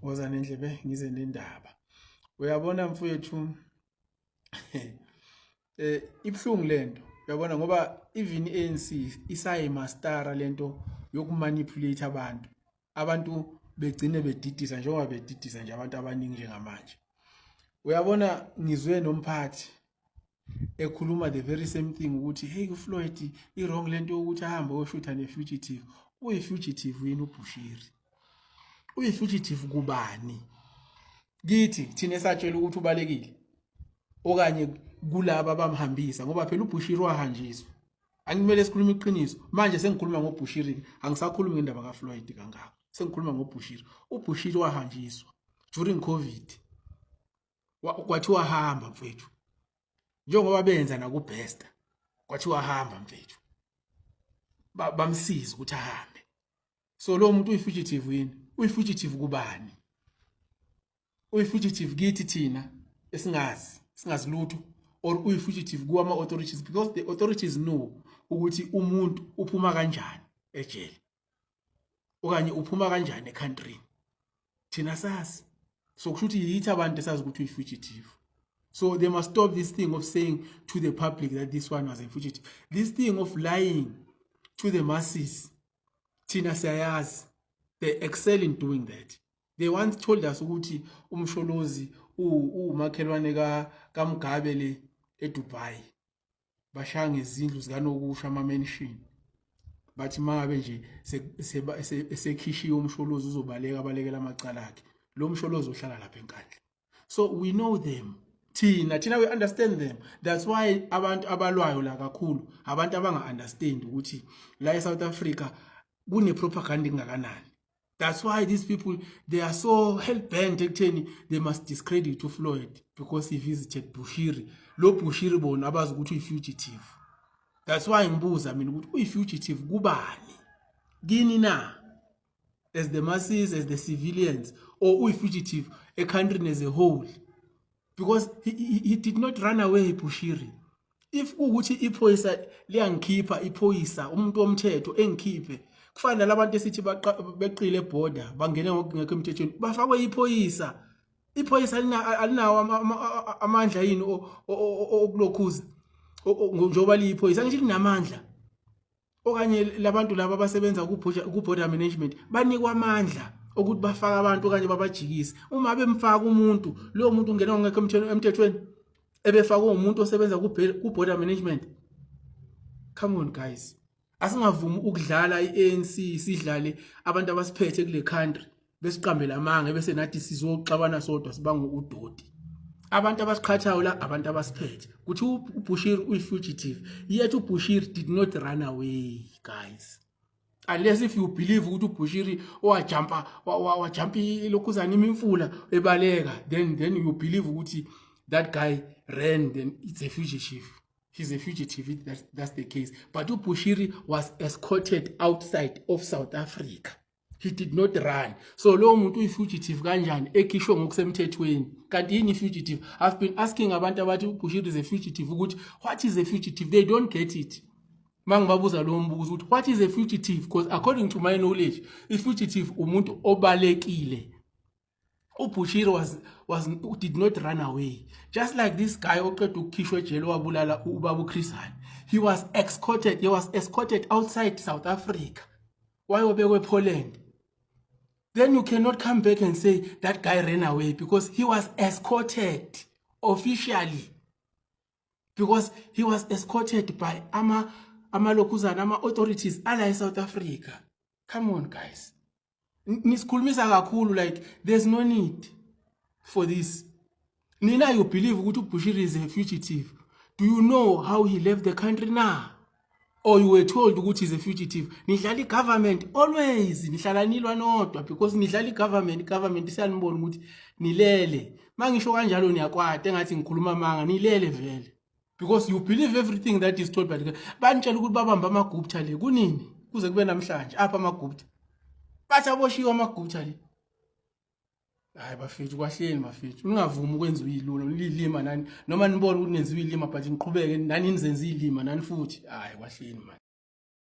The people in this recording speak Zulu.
Woza nendlebe ngize nendaba. Uyabona mfowethu, ibuhlungu lento. Uyabona, ngoba even iANC isayimastara lento yokumanipulate abantu. Abantu begcine bedidisa njengoba bedidisa nje abantu abaningi njengamanje. Uyabona, ngizwe nomphathi ekhuluma the very same thing ukuthi, hey, uFloyd i-wrong lento yokuthi ahambe oshutha ne-fugitive. Uyi-fugitive yini uBushiri? Uyi-fugitive kubani? Kithi thina esatshela ukuthi ubalekile, okanye kulaba abamhambisa? Ngoba phela uBushiri wahanjiswa. Angimele sikhuluma iqiniso manje. Sengikhuluma ngoBushiri, angisakhulumi ngendaba kaFloyd kangako, sengikhuluma ngoBushiri. UBushiri wahanjiswa during COVID, kwathiwa hamba mfethu, njengoba benza nakuBester, kwathiwa hamba mfethu, bamsiza ukuthi ahambe. So lo muntu uyi-fugitive yini? Uyi-fugitive kubani? Uyi-fugitive kithi thina esingazi, singazi lutho, or uyi-fugitive kuwama-authorities? Because the authorities know ukuthi umuntu uphuma kanjani ejele okanye uphuma kanjani ecountryni. Thina sazi. So kusho ukuthi yithi abantu esazi ukuthi uyi-fugitive. So they must stop this thing of saying to the public that this one was a fugitive, this thing of lying to the masses. Thina siyayazi, they excel in doing that. They once told us ukuthi uMsholozi umakhelwane kaMugabe le eDubai, bashaya ngezindlu zikanokusho, ama-mansion. Bathi mangabe nje esekhishiwe uMsholozi, uzobaleka, abalekela amacala akhe. Lo Msholozi uhlala lapha eNkandla. So we know them thina, we understand them. That's why abantu abalwayo la kakhulu abantu abanga-understand ukuthi la e-South Africa kune-propaganda engakanani. That's why these people, they are so hell-bent ekutheni they must discredit uFloyd because he visited Bushiri, lo Bushiri bona abazi ukuthi uyi-fugitive. That's why ngibuza mina ukuthi uyi-fugitive kubani? Kini na, as the masses, as the civilians, or uyi-fugitive ecountry as a whole? Because he did not run away, Bushiri. If kuwukuthi iphoyisa liyangikhipha, iphoyisa, umuntu womthetho engikhiphe, kufana nalabantu esithi beqile eborder, bangene ngokungekho emthethweni, bafakwe iphoyisa. Iphoyisa alinawo amandla yini okulokhuza njengoba liyiphoyisa? Angisho linamandla. Okanye labantu laba abasebenza ku-border management banikwa amandla okuthi bafake abantu okanye babajikise. Uma bemfaka umuntu, loyo muntu ungena ngekho emthethweni, ebefakwe umuntu osebenza ku-border management. Come on guys, asingavumi ukudlala i-ANC, sidlale abantu abasiphethe kule country, besiqambela amanga, bese nathi sizoxabana sodwa sibanga udoti. Abantu abasiqhathayo la, abantu abasiphethe, kuthi uBushiri uyi-fugitive, yet uBushiri did not run away, guys, unless if you believe ukuthi uBushiri wajumpa, wajumpa ilokhuzana, imifula, ebaleka. Then you believe ukuthi that guy ran, then it's a fugitive, he's a fugitive if that's the case. But uBushiri was escorted outside of South Africa, he did not run. So lowo muntu uyi-fugitive kanjani ekhishwe ngokusemthethweni? Kanti yini i-fugitive? I've been asking abantu abathi uBushiri is a fugitive ukuthi what is a fugitive. They don't get it mangibabuza lowo mbuzo ukuthi what is a fugitive, because according to my knowledge, i-fugitive umuntu obalekile. UBushiri was did not run away, just like this guy oqeda ukukhishwa ejele owabulala ubaba uChris Hani. He was escorted, he was escorted outside South Africa, wayobekwe ePoland. Then you cannot come back and say that guy ran away, because he was escorted officially, because he was escorted by ama amalokhuzana, ama-authorities ala eSouth Africa. Come on guys, nisikhulumisa kakhulu. Like, there's no need for this. Nina, you believe ukuthi uBushiri is a fugitive. Do you know how he left the country na, or you were told ukuthi he's a fugitive? Nidlala i-government always, nihlala nilwa nodwa because nidlala i-government. I-government isiyanibona ukuthi nilele. Mangisho kanjalo niyakwata engathi ngikhuluma amanga. Nilele vele because you believe everything that is told by the banitshela ukuthi babamba amaGupta le kunini, kuze kube namhlanje apha amaGupta, bathi aboshiwe amaGupta le. Hayi bafethu, kwahleni bafethu, ningavumi ukwenza uyilula lilima nani, noma nibone ukuthi nenziwa ilima, but niqhubeke nani nizenze ilima nani futhi. Hayi, kwahleni mani.